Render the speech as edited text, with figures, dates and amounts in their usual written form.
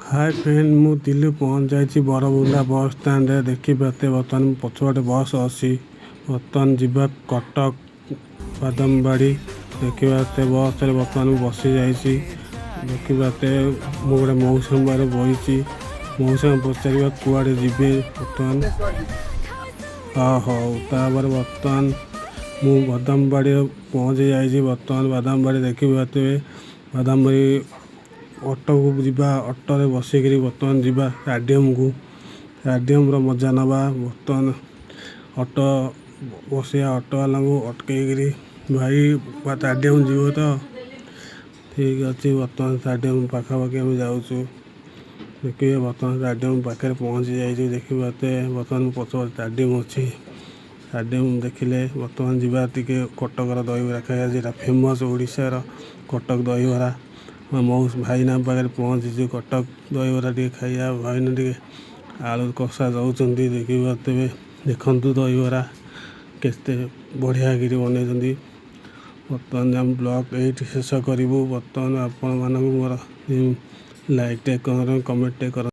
ହାଏ friend, ମୁଁ ଦିଲ୍ଲୀ ପହଞ୍ଚି ଯାଇଛି ବରମୁଣ୍ଡା ବସ୍ ଷ୍ଟାଣ୍ଡରେ। ଦେଖିପାରୁଥିବେ, ବର୍ତ୍ତମାନ ପଛପଟେ ବସ୍ ଅଛି। ବର୍ତ୍ତମାନ ଯିବା କଟକ ବାଦାମବାଡ଼ି। ଦେଖିପାରୁଥିବେ, ବସ୍ରେ ବର୍ତ୍ତମାନ ମୁଁ ବସି ଯାଇଛି। ଦେଖିପାରୁଥିବେ, ମୁଁ ଗୋଟେ ମଉସାଙ୍କ ପାଖରେ ବଇଛି। ମଉସାଙ୍କୁ ପଚାରିବା କୁଆଡ଼େ ଯିବେ ବର୍ତ୍ତମାନ। ହଁ, ହଉ। ତାପରେ ବର୍ତ୍ତମାନ ମୁଁ ବାଦାମବାଡ଼ିରେ ପହଞ୍ଚି ଯାଇଛି। ବର୍ତ୍ତମାନ ବାଦାମବାଡ଼ି ଦେଖିପାରୁଥିବେ। ବାଦାମବାଡ଼ି ଅଟୋକୁ ଯିବା। ଅଟୋରେ ବସିକିରି ବର୍ତ୍ତମାନ ଯିବା ଷ୍ଟାଡ଼ିୟମକୁ। ଷ୍ଟାଡ଼ିୟମର ମଜା ନେବା। ବର୍ତ୍ତମାନ ଅଟୋ ବସିବା। ଅଟୋ ବାଲାଙ୍କୁ ଅଟକେଇକିରି, ଭାଇ, ଷ୍ଟାଡ଼ିୟମ ଯିବ ତ? ଠିକ୍ ଅଛି। ବର୍ତ୍ତମାନ ଷ୍ଟାଡ଼ିୟମ ପାଖାପାଖି ଆମେ ଯାଉଛୁ। ଦେଖିବେ, ବର୍ତ୍ତମାନ ଷ୍ଟାଡ଼ିୟମ ପାଖରେ ପହଞ୍ଚି ଯାଇଛୁ। ଦେଖିପାରୁଥିବେ, ବର୍ତ୍ତମାନ ପଛପଟେ ଷ୍ଟାଡ଼ିୟମ ଅଛି। ଷ୍ଟାଡ଼ିୟମ ଦେଖିଲେ। ବର୍ତ୍ତମାନ ଯିବା ଟିକେ କଟକର ଦହିବରା ଖାଇବା, ଯେଟା ଫେମସ୍ ଓଡ଼ିଶାର କଟକ ଦହିବରା। ମୋ ଭାଇନା ପାଖରେ ପହଞ୍ଚିଛୁ। କଟକ ଦହିବରା ଟିକେ ଖାଇବା। ଭାଇନା ଟିକେ ଆଳୁ କଷା ଦେଉଛନ୍ତି। ଦେଖିପାରୁଥିବେ, ଦେଖନ୍ତୁ ଦହିବରା କେତେ ବଢ଼ିଆକିରି ବନେଇଛନ୍ତି। ବର୍ତ୍ତମାନ ଆମ ବ୍ଲଗ୍ ଏଇଠି ଶେଷ କରିବୁ। ବର୍ତ୍ତମାନ ଆପଣମାନଙ୍କୁ ମୋର ଲାଇକ୍ଟେ କର, କମେଣ୍ଟଟେ କର।